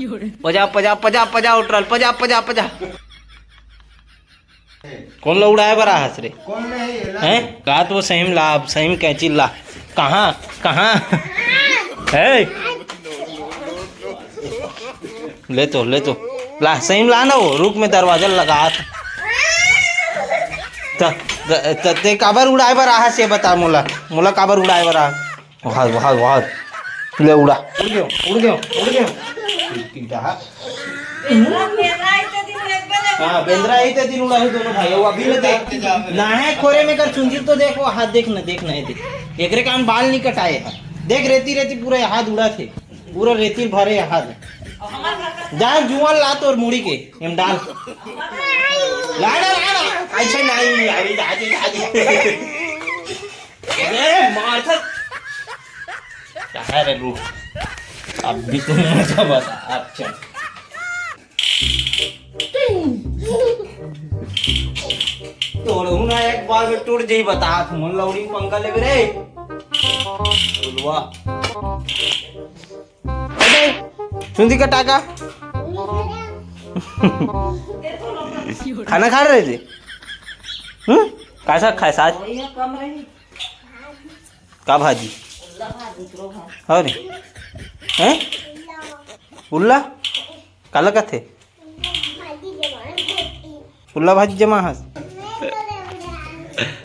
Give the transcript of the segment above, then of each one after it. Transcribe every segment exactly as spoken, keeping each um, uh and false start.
पजा, पजा, पजा, पजा, उठरल, पजा, पजा, पजा। कौन ला उड़ाए बर आहस रे? कौन नहीं है ला? हैं? का तो सही में ला, सही में कैंची ला। कहाँ, कहाँ? है? ले तो, ले तो। ला, सही में ला ना वो, रुक में दरवाजा लगा। त, त, त, ते काबर उड़ाए बर आहस ये बता मोला, मोला काबर उड़ाए बर आहस? वाह, वाह, वाह। ले उड़ा। उड़ गयो, उड़ गयो, उड़ गयो। टिकटिक डहा। हाँ, बेंदरा ही ते दिन उड़ा हूँ दोनों भाई। वो अभी ले देख। ना है खोरे में कर चुंदी तो देख, वो हाथ देख ना, देख ना, ये देख। एकरे कान बाल नहीं कटाए है। देख रेती, रेती पूरा हाथ उड़ा थे। पूरा रेती भरे हाथ। जा जुआन ला तोर मुड़ी के, एम डाल। ला ना, ला ना। ऐसे नहीं, अभी जा, जा, जा। ए, मार खा। कहाँ रे लू? अब भी तुम मजा बता, अच्छा। तोड़ू ना एक बार में टूट जाई, बता, मोर लौड़ी पंखा लेबे रे। बोलवा। अबे, चुंदी कटा का? खाना खा रहे थे? हम्म? कैसा खाए साथ? वही है, कम रही। का भाजी? उल्ला भाजी, उतरो भाजी। अरे, हैं? उल्ला? काला कथे? उल्ला भाजी जमा हस?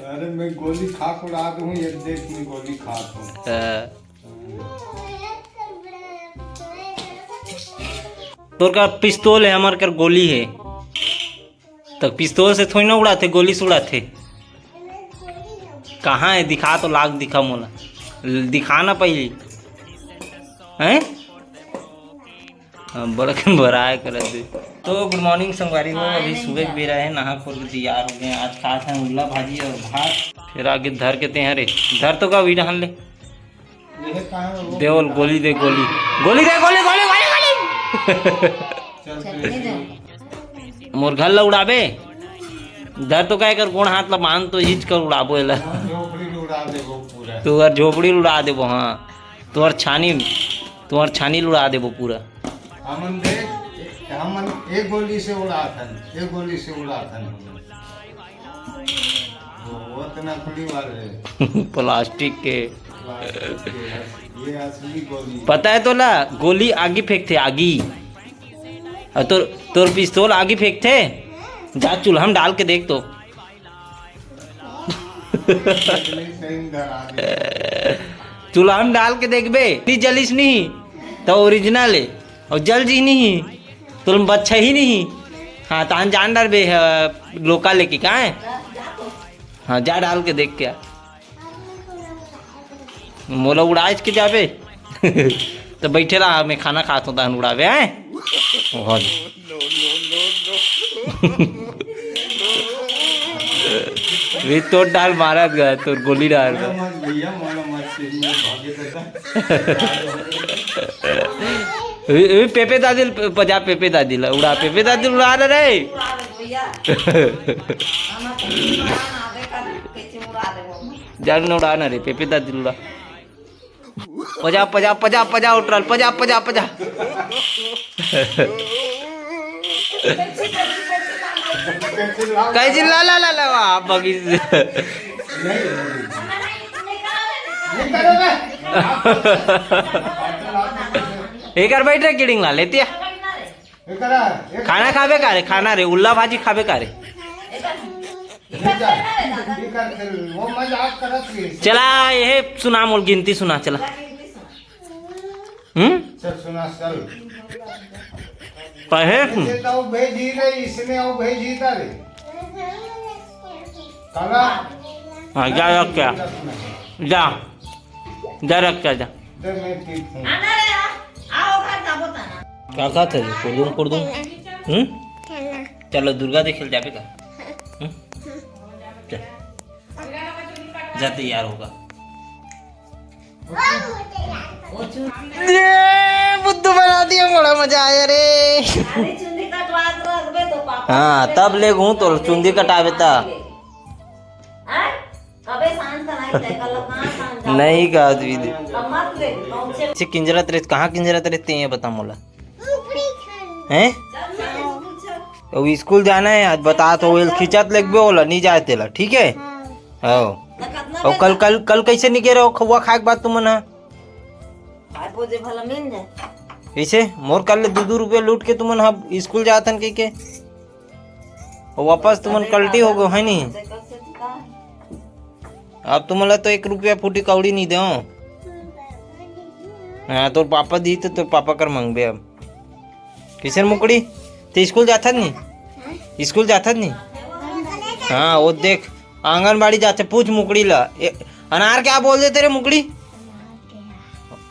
अरे, मैं गोली खा के उड़ा दूँ, ये देख, मैं गोली खा के। हाँ। तोर का पिस्तौल है, हमर कर गोली है। तो पिस्तौल से थोड़ी ना उड़ाथे, गोली से उड़ाथे। कहाँ है? दिखा तो, लाग दिखा मोला, दिखा ना पहली। हैं? हाँ, बड़ा के बराए करत दे। तो गुड मॉर्निंग संगवारी हो, अभी सुबह के बेरा है, नहा खोर के तैयार हो गए हैं। आज खात हैं उल्ला भाजी और भात। फिर आगे धर के ते हैं रे, धर तो का वही रहन ले। ये कहाँ है वो? दे बोल, गोली दे, गोली, गोली दे, गोली, गोली, गोली, गोली। चल, चल, चल। मोर घर ला उड़ाबे, धर तो का एकर गोड़ हाथ ला बांध तो हिच कर उड़ाबो एला। झोपड़ी ला उड़ा देबो पूरा। तोर झोपड़ी ला उड़ा देबो, हाँ। तोर छानी, तोर छानी ला उड़ा देबो पूरा। हमन देख, हमन एक गोली से उड़ाथन, एक गोली से उड़ाथन हमन। वो, वो तो नकली वाले। प्लास्टिक के। प्लास्टिक के। ये असली गोली। पता है तोला, गोली आगी फेंकथे, आगी। और तोर, तोर पिस्तौल आगी फेंकथे। जा चूल्हा में डाल के देख तो। चूल्हा में डाल के देखबे, नहीं जलिस नहीं, तो ओरिजिनल है। और जल जी नहीं, तो बच्चा ही नहीं। हाँ, तान जान डरबे, अ, लोका लेके का है? हाँ, जा डाल के देख के आ। मोला उड़ाए के जाबे। तो बैठे रहा, मैं खाना खात हूँ, तहन उड़ाबे, हैं? बहुत। वे तोर डाल मारत गा, तोर गोली डाल गा। मत भैया, मोला मत छीन, मैं भागे दादा। वे, वे पेपे दादी ल प-, पजा पेपे दादी ला, उड़ा पेपे दादी ल उड़ा ना रे। उड़ा दे भैया। हम अपन उड़ा ना दे कर, कैसे उड़ा दे वो। जान न उड़ा ना रे, पेपे दादी ल उड़ा। पजा, पजा, पजा, पजा, उठरल, पजा, पजा, पजा। कैसे ला, ला, ला, ला, वाह, बगी से। एक बार बैठ रे, किडिंग ला लेती है। खाना खाबे का रे, खाना रे, उल्ला भाजी खाबे का रे? ठीक है, फिर वो मजाक करत रही। चला, ये सुना मोल, गिनती सुना, चला। हम्म? चल सुना, चल। पढ़े सुन। ये तो भेजी रे, इसने वो भेजी था रे। काला। हाँ, जा रख क्या? जा। जा रख क्या, जा। दे, मैं पीट हूँ। आना रे, आ। आओ घर का बोता ना। का खात है? कुरदुम, कुरदुम। हम्म? चलो, दुर्गा देखे ल जाबे का? हम्म? चल। जा तैयार होगा। ये बुद्धू बना दिया, बड़ा मजा आया रे। अरे चुंदी कटवा के रख दे तो पापा। हाँ, तब ले घूम तो चुंदी कटावे ता। हाँ? कबे सांझ का नहीं तय कर लो, कहाँ सांझ जाओ? नहीं का दीदी। अब मत ले, पहुँचे। से किंजरत रे, कहाँ किंजरत रे, ते ये बता मोला। ऊपरी हैं? अउ स्कूल जाना है, आज बता तो, ओला खिंचत लेगबे, ओला नहीं जाए तेला, ठीक है? हाँ। अउ कल, कल, कल कैसे नहीं गे रहो खउआ खाए के बाद तुमन ह? भाई पोजे भला मिल जाए। कैसे? मोर कल ले दू दू रुपया लूट के तुमन ह स्कूल जात हन कह के। अउ वापस तुमन कल्टी हो गए, है नहीं? अब तुमन ला तो एक रुपया फूटी कौड़ी नहीं दे। हाँ, तोर पापा दी तो तोर पापा कर मांगबे अब। किशन मुकड़ी, ते स्कूल जाथत नहीं? स्कूल जाथत नहीं? हाँ, वो देख, आंगनबाड़ी जाथे, पूछ मुकड़ी ला। ए, अनार क्या बोल देते रे मुकड़ी?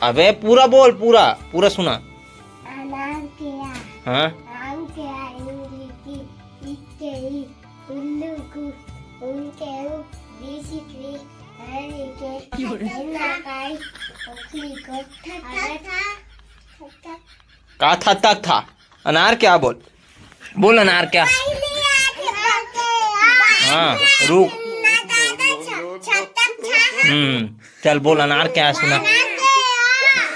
अबे पूरा बोल, पूरा, पूरा सुना। अनार क्या? हाँ। आम क्या? इमली की, इक्के ई, उल्लू को, उनके ऊ, बीसी की, हरी के, एना काई, ओखली को, ठक ठक था। का था, तक था? अनार क्या बोल? बोल अनार क्या? हाँ, रुक। हम्म, चल बोल अनार क्या है सुना।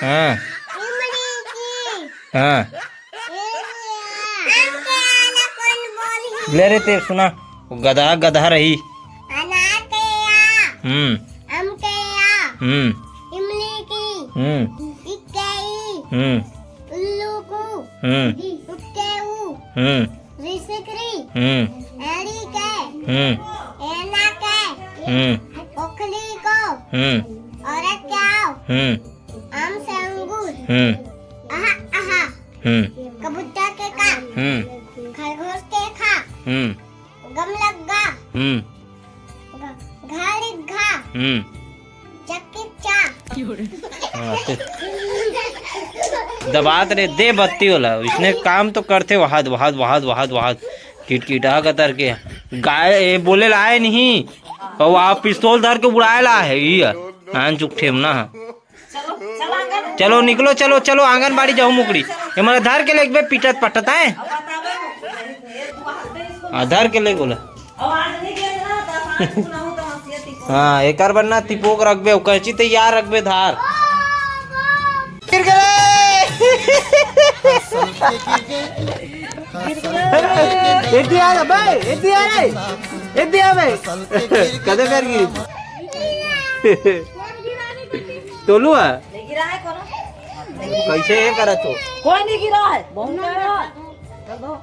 हाँ। हाँ। ले रे ते सुना। गधा गधा रही। अनार के आ। हम्म। आम के आ। हम्म। इमली की। हम्म। इक्के ई। हम्म। उल्लू को। हम्म। उक्के ऊ। हम्म। रिसिकरी। हम्म। एड़ी के। हम्म। एना के। हम्म। ओखली को। हम्म। औरत के आओ। हम्म। आम से अंगूर। हम्म। आहा, आहा। हम्म। कबूतर के का। हम्म। खरगोश के खा। हम्म। गम लग्गा। हम्म। घ-, घाड़ी घा। हम्म। चक्की चा। हाँ, ते दबात रे, दे बत्ती वाला। इसने काम तो करते वहाद, वहाद, वहाद, वहाद, वहाद। किटकिटा कतर के। गाय, ए, बोले ला आए नहीं। और वहाँ पिस्तौल धर के उड़ाए ला है, ये। आन चुक ठेमना है। चलो, चलो आंगन। चलो, निकलो, चलो, चलो, आंगनबाड़ी जाओ, मुकड़ी। ये मला धर के लेगबे, पीटत पटत है। हाँ, धर के ले बोला। हाँ, एकर बर ना तिपोक रखबे, अउ कैंची तैयार रखबे धार। गिर गए। एती आ बे, एती आ रे। एती आ बे। कदे कर गिरी? तोलू है? नहीं गिरा है कोनो। कैसे ये करत हो? कोई नहीं गिरा है। बहुत गिरा है। चलो।